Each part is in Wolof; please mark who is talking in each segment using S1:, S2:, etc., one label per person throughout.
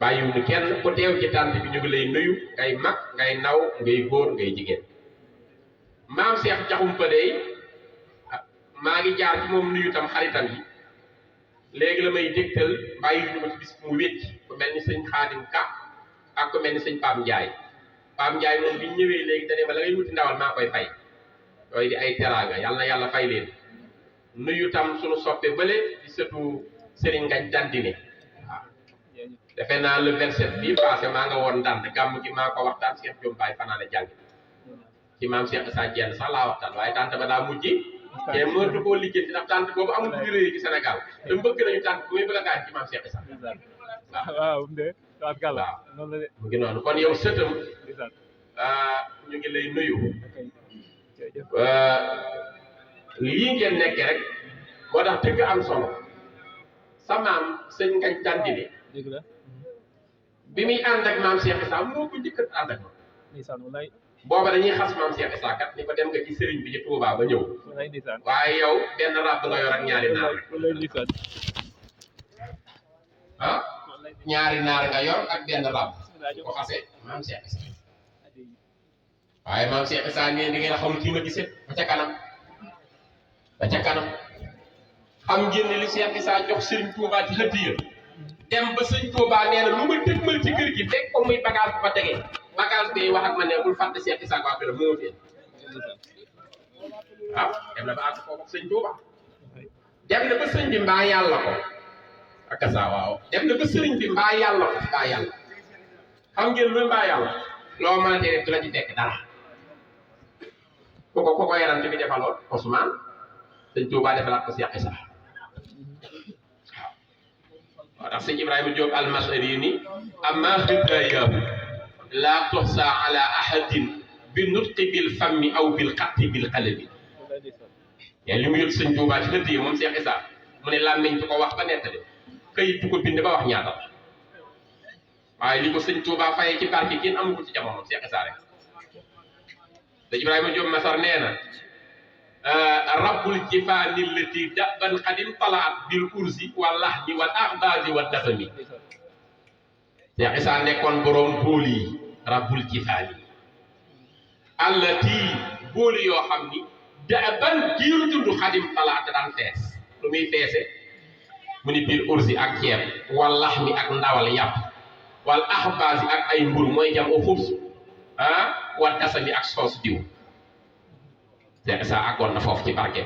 S1: bàyyiwuñu kenn ku teew ci tànt bi ñu ngi lay nuyu ngay mag ngay naw ngay góor ngay jigéen maam Cheikh Diakhoumpa dey maa ngi jaar ci moom nuyu tam xaritam yi léegi la may dégtal bàyyiwuñu ko ci bis mu wécc ku mel ni sëñ Xaadim Ka ak ku mel ni sëñ Pape Ndiaye Pape Ndiaye moom bi ñu ñëwee léegi dane ma la ngay wuti ndawal maa koy fay yooyu di ay teraanga yàlla na yàlla fay leen nuyu tam suñu soppe bële di sëtu Serigne Ngagne Tandine waaw defe naa le 27 bii passé maa nga woon Ndande gàmm gi maa ko waxtaan Cheikh Diom Baye fanaane jàng ci maam Cheikh Issa Diène sax laa waxtaan waaye tànt ba daa mujj te mënatu koo liggéey ndax tànt boobu amul bu réy ci Sénégal te mbëgg nañu tànt bu muy bëgg a gaañ ci maam Cheikh Issa
S2: waaw noonu la de
S1: mu ngi noonu kon yow sëtam ñu ngi lay nuyu lii ngeen nekkee rek moo tax dëgg am solo sa maam sëñ Ngagne Tandine
S2: dëgg la
S1: bi muy ànd ak maam Cheikh Issa moo ko njëkk a ànd ak moom
S2: ndeysaan wallaay
S1: booba dañuy xas maam Cheikh Issa kat ni ko dem nga ci sëriñ bi ci Touba ba ñëw
S2: wallaay ndeysaan
S1: waaye yow benn ràbb nga yor ak ñaari naar
S2: wallaay ndeysaan
S1: ñaari naar nga yor ak benn ràbb ko xasee maam Cheikh Issa waaye maam Cheikh Issa nee di ngeen xamul kii ma gisee ba ca kanam xam ngeen ne li Cheikh Issa jox sëriñ Touba ci hëddiya dem ba sëñ Touba nee na lu ma dëgmal ci kër gi fekk ko muy bagage bu fa tegee bagage bi wax ak ma ne bul fàtte Cheikh Issa waa këram moo fee waaw dem na ba àgg foofu sëñ Touba dem na ba sëñ bi mbaa yàlla ko ak saa waaw dem na ba sëriñ bi mbaa yàlla ko mbaa yàlla xam ngeen lu mbaa yàlla loo mën a dee du la ci fekk dara ko yarante bi defaloon Ousmane sëñ Touba defalaat ko Cheikh Issa waaw ndax sëñ Ibrahima Diop al-Masri ni amma hidayaahu la tuhsa ala ahadin bi nutqi bil fammi aw bil xatti bil qalbi yaa li mu yëg sëñ Touba ci hëdd yi moom Cheikh Issa mu ne làmmiñ du ko wax ba nettali këyit du ko bind ba wax ñaata la waaye li ko sëñ Touba fayee ci barke kenn amu ko ci jamono Cheikh Issa rek sëñ Ibrahima Diop Masar nee na rabbul jifaani allati daban xadim talaat bil ursi wal lahmi wal axbaasi wal dasami Cheikh Issa nekkoon borom bool yi rabbul jifaani allati bool yoo xam ni daban jiiru dund xadim talaat daan fees lu muy feese mu ni bil ursi ak ceeb wal lahmi ak ndawal yàpp wal axbaasi ak ay mburu mooy jam o xubs wal dasami ak soos diw Cheikh Issa àggoon na foofu ci barke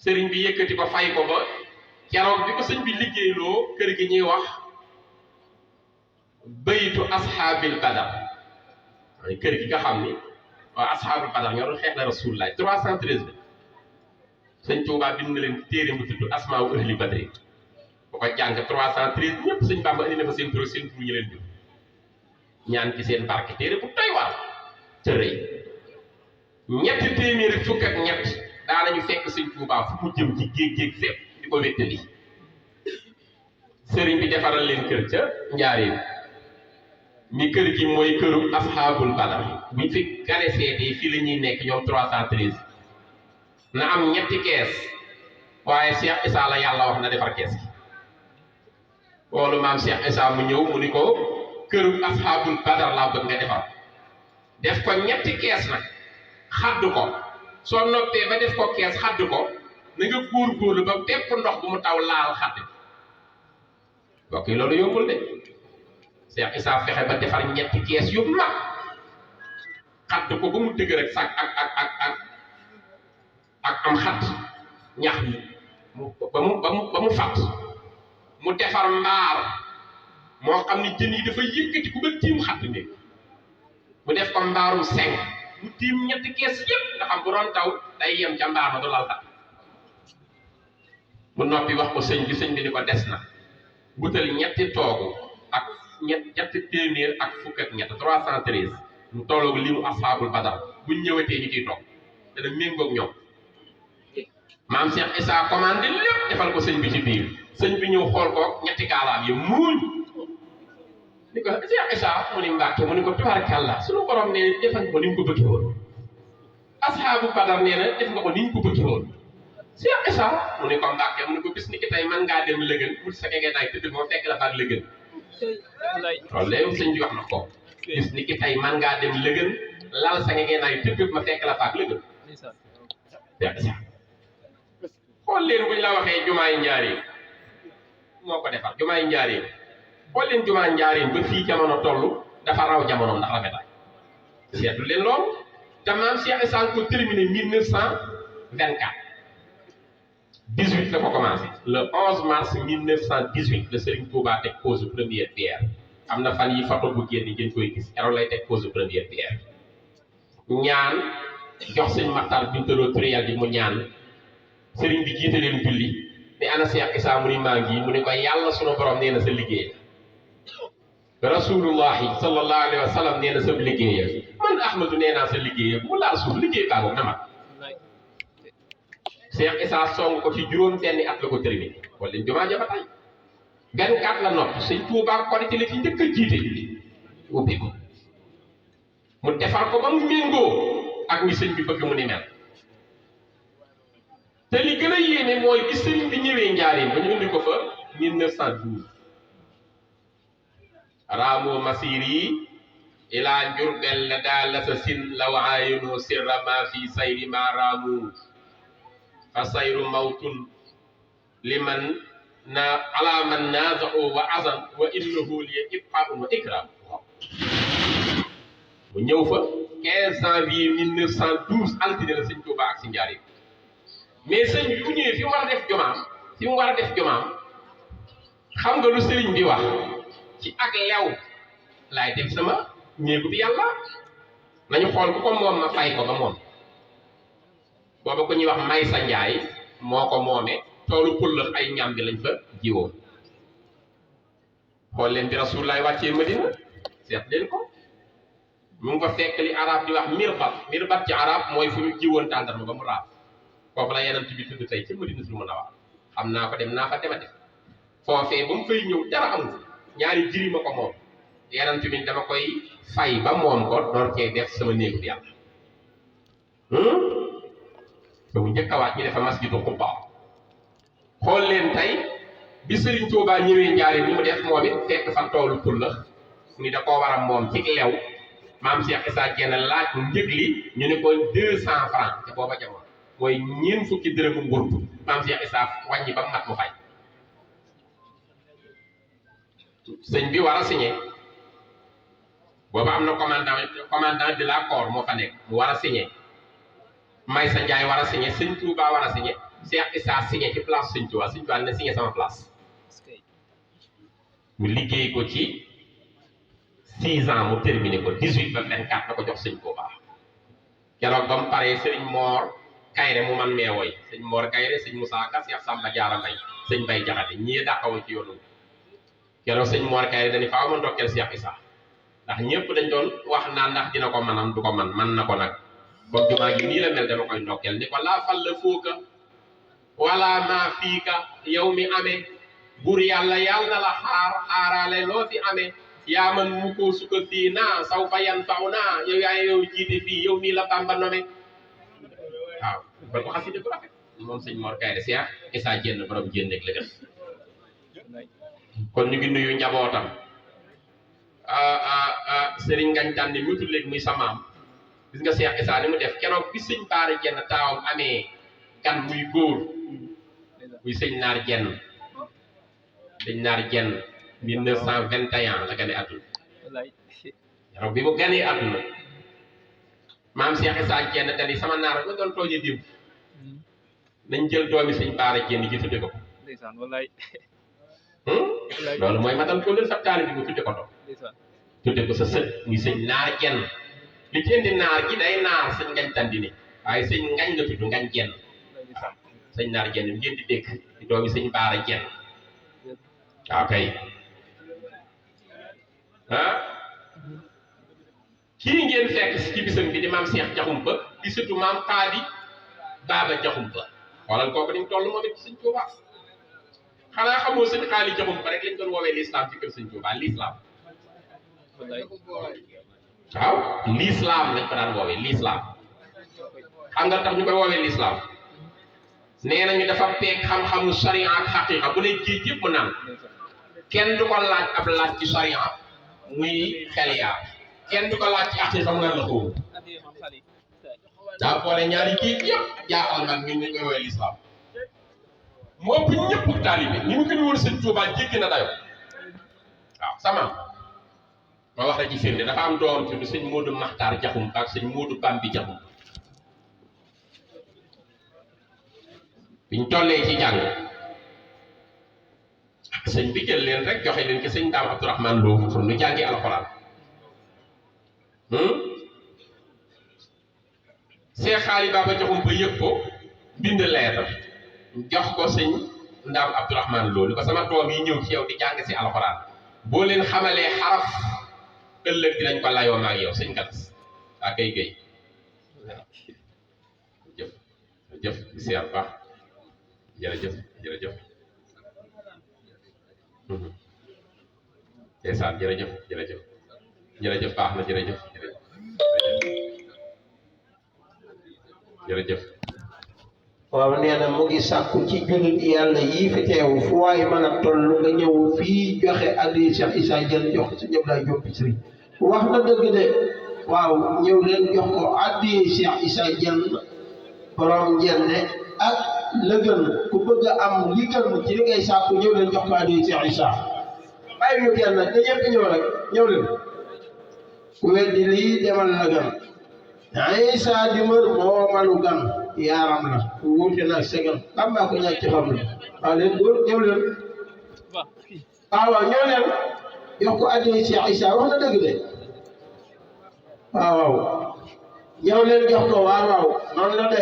S1: sëriñ bi yëkkati ko fay ko ba keroog bi ko sëñ bi liggéeyloo kër gi ñuy wax baytu ashaabil badar mooy kër gi nga xam ni waaw ashaabul badar ñoo doon xeex la rasulullah 313 bi sëñ Touba bind na leen téere mu tudd asmaa u ahli badri bu ko jàng 313 ñëpp sëñ Bamba indi na fa seen tur ñu leen jur ñaan ci seen barke téere bu doy waar te rëy ñetti téeméeri fukk ak ñett daanañu fekk sëñ Touba fu mu jëm ci géej fépp di ko wéttali sëriñ bi defaral leen kër ca Njaaréem mi kër gi mooy këru ashaabul badar buñ fi gane seetee fii la ñuy nekk ñoom 313 na am ñetti kees waaye Cheikh Issa la yàlla wax na defar kees gi loolu maam Cheikh Issa mu ñëw mu ni ko këru ashaabul badar laa bëgg nga defar def ko ñetti kees nag xadd ko soo noppee ba def ko kees xadd ko na nga góorgóorlu ba bépp ndox bu mu taw laal xadd mbokk yi loolu yombul de Cheikh Issa fexe ba defar ñetti kees yu mag xadd ko ba mu dëgg rek sax ak am xadd ñax mu ba mu fàtt mu defar mbaar moo xam ni jën yi dafa yëkkati ku ba tiim xadd bi mu def ko mbaarum seng mu tiim ñetti kees yëpp nga xam bu doon taw day yem ca mbaar ma du lal tax mu noppi wax ko sëñ bi ni ko des na butal ñetti toogu ak ñetti téeméer ak fukk ak ñett 313 mu tolloog li mu ashaabul badar buñ ñëwatee ñu ciy toog dana méngoog ñoom maam Cheikh Issa commandé lépp defal ko sëñ bi ci biir sëñ bi ñëw xool ko ñetti gaalaam yi muuñ ni ko Cheikh Issa mu ni Mbàkke mu ni ko tubaarkàlla suñu borom nee defal ko ni ñu ko bëggee woon ashaabu badar nee na def nga ko ni ñu ko bëggee woon Cheikh Issa mu ni ko Mbàkke mu ni ko bis ni ki tey man ngaa dem lëgën mu sa ngeen naay tëdd moo fekk la faak lëgën
S2: wallaay
S1: loolu léegi sëñ bi wax na ko gis ni ki tey man ngaa dem lëgën lal sa ngeen ay tëgg ma fekk la faak lëgën
S2: ndeysaan
S1: fekk sax xool leen buñ la waxee jumaay Njaaréem moo ko defar jumaay Njaaréem xool leen jumaay Njaaréem ba fii jamono toll dafa raw jamono ndax rafetaay seetlu leen loolu te maam Cheikh Issa ko terminé 1924 18 la ko commencé le 11 mars 1918 la Serigne Touba teg pose première pierre am na fan yi photo bu génn ngeen koy gis keroog lay teg pose première pierre ñaan jox sëñ Maxtar Bintaloo Turiyal bi mu ñaan Serigne bi jiite leen julli ne ana Cheikh Issa mu ni maa ngi mu ne ko yàlla sunu borom nee na sa liggéey rasulullahi sallallahu alayhi wa sallam nee na sa liggéey man Ahmadu nee naa sa liggéey mu laal suuf liggéey baa boobu dama Cheikh Issa song ko ci juróom benni at la ko terminé wala leen jumaa ja ba tey 24 la nopp sëñ Tuubaa Korite la ci njëkk a jiite ubbi ko mu defar ko ba mu méngoo ak ni sëñ bi bëgg mu ni mel te li gën a yéeme mooy bi sëriñ bi ñëwee Njaaréem ba ñu indi ko fa 1912 raamu masiri ila Njurbel la daal la sa sin law aayinu sirra ma fi sayri ma raamu fa sayru mawtun liman na ala man naaza'u wa azan wa innahu li ibqa'un wa ikram mu ñëw fa 15 janvier 1912 altine la sëñ Tuuba ak si Njaaréem mais sëñ bi bu ñëwee fi mu war a def jomaam xam nga lu sëriñ bi wax ci ak lew laay def sama néegu bi yàlla nañu xool ku ko moom ma fay ko ba moom booba ko ñuy wax may sa njaay moo ko moomee toolu pëllëx ay ñam bi lañ fa jiwoon xool leen bi Rasulullaay wàccee Madina seet leen ko mu ngi ko fekk li arab di wax mirbat ci arab mooy fu ñu jiwoon tàndarma ba mu raaf foofu la yeneen bi tudd tey ci Madina su mën a wax xam naa ko dem naa fa demate foofee ba mu fay ñëw dara amul ñaari jirima ko moom yeneen bi dama koy fay ba moom ko door cee def sama néegu yàlla ba mu njëkk a waat ñu defa masjidu Quba xool leen tey bi Serigne Touba ñëwee Njaaréem ni mu def moom it fekk fa toolu pulla ni da koo war a moom ci lew maam Cheikh Issa Diène laaj njëg li ñu ne ko 200 francs te booba jamono mooy ñeent fukki dërëmu ngurtu maam Cheikh Issa wàññi ba mat mu fay sëñ bi war a signé booba am na commandant de la corps moo fa nekk mu war a signé may sa njaay war a signé sëñ Touba war a signé Cheikh Issa signé ci place sëñ Touba ne signé sama place mu liggéey ko ci 6 ans mu terminé ko 18 ba 24 la ko jox sëñ Touba keroog ba mu paree sëñ Mor Kayre mu man mee woy sëñ Mor Kayre sëñ Moussa Ka Cheikh Samba Diarra Mbaye sëñ Bay Jaxate ñii dàqawoon ci yoonu keroog sëñ Mor Kayre dañu faaw ma ndokkeel Cheikh Issa ndax ñëpp dañ doon wax naa ndax dina ko manam du ko man na ko nag comme jumaa gi nii la mel dama koy ndokkeel ni ko laa fal la fooka wala maa fiika yow mi amee buur yàlla na la xaaraale loo fi amee yaa man mu ko sukka fii naa saw fa yan faw naa yow jiite fii yow mii la Bamba nome waaw ba ko xasida bu rafet moom sëñ Mor Kayre Cheikh Issa Diène borom Diène ak la def kon ñu ngi nuyu njabootam Serigne Ngagne Tandi mu tudd léegi muy samaam gis nga Cheikh Issa ni mu def keroog bi sëñ Baara Diène taawam amee gan muy góor muy sëñ Naar Diène 1921 la gane àdduna keroog bi mu ganee àdduna maam Cheikh Issa Diène dani sama naar la doon tooñe démb nañ jël doomi sëñ Baara Diène ji tudde ko loolu mooy matal ko leen sa taali bi mu tudde ko doom tudde ko sa sët muy sëñ Naar Diène li ci indi naar gi day naar sëñ Ngagne Tandi ni waaye sëñ Ngagne la tudd Ngagne Diène sëñ Naar Diène ngeen di dégg di doomi sëñ Baara Diène waaw kay kii ngeen fekk ci bisam bi di maam Cheikh Diakhoumpa di surtout maam Xaadi Baaba Diakhoumpa xoolal kooku ni mu toll moom it ci sëñ Touba xanaa xamoo sëñ Xaali Diakhoumpa rek lañ doon woowee l'islam ci kër sëñ Touba l'islam waaw l'islam lañ ko daan woowee l'islam xam nga tax ñu koy woowee l'islam nee nañu dafa peeg xam-xamu sharia ak xaqiqa bu ne géej yëpp mu naan kenn du ko laaj ab laaj ci sariya muy xel yaar kenn du ko laaj ci aqiqa mu naan la xóobu daa boole ñaari kii yëpp jaaxal man ñun ñu koy woowee lislaam moo ëpp ñëpp taalibe ni mu gën a woon sëñ Tuubaa jéggi na dayo waaw sama ma wax la ci firnde dafa am doom tudd sëñ Moodu Maxtaar Jaxum ak sëñ Moodu Bambi Jaxum biñ tollee ci jàng sëñ bi jël leen rek joxe leen ci sëñ Daam Abdourahmane Lo pour nu jàngi alxuraan Seex Xaali Baaba Jaxum ba yëg ko bind leetar jox ko sëñ Ndaam Abdourahmane Lo ni ko sama doom yi ñëw ci yow di jàng si alxuraan boo leen xamalee xaraf ëllëg dinañ ko layoo ma ak yow sëñ Galas waa kay gay jëf jëf siyaar baax jërëjëf jërëjëf ndeysaan jërëjëf jërëjëf jërëjëf baax na jërëjëf jërëjëf
S3: waaw nee na mu ngi sàkku ci jullit yàlla yii fi teew fu waay mën a toll nga ñëw fii joxe addi Cheikh Issa Diène jox si ñëpp lay jóg Bichri wax na dëgg de waaw ñëw leen jox ko addi Cheikh Issa Diène borom njenne ak la gën ku bëgg a am li gën ci li ngay sàkku ñëw leen jox ko addi Cheikh Issa bàyyi ñu kenn nag da ñëpp ñëw rek ñëw leen ku weddi lii demal la gën Issa di mër moo malu gan yaaram la wuute nag segam xam naa ko ñàkk ci xam la waaw leen góor ñëw leen waaw ñëw leen jox ko addi Cheikh Issa wax na dëgg de waaw ñëw leen jox ko waaw noonu la de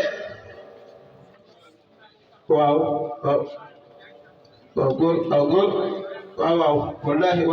S3: waaw góor waaw wallaahi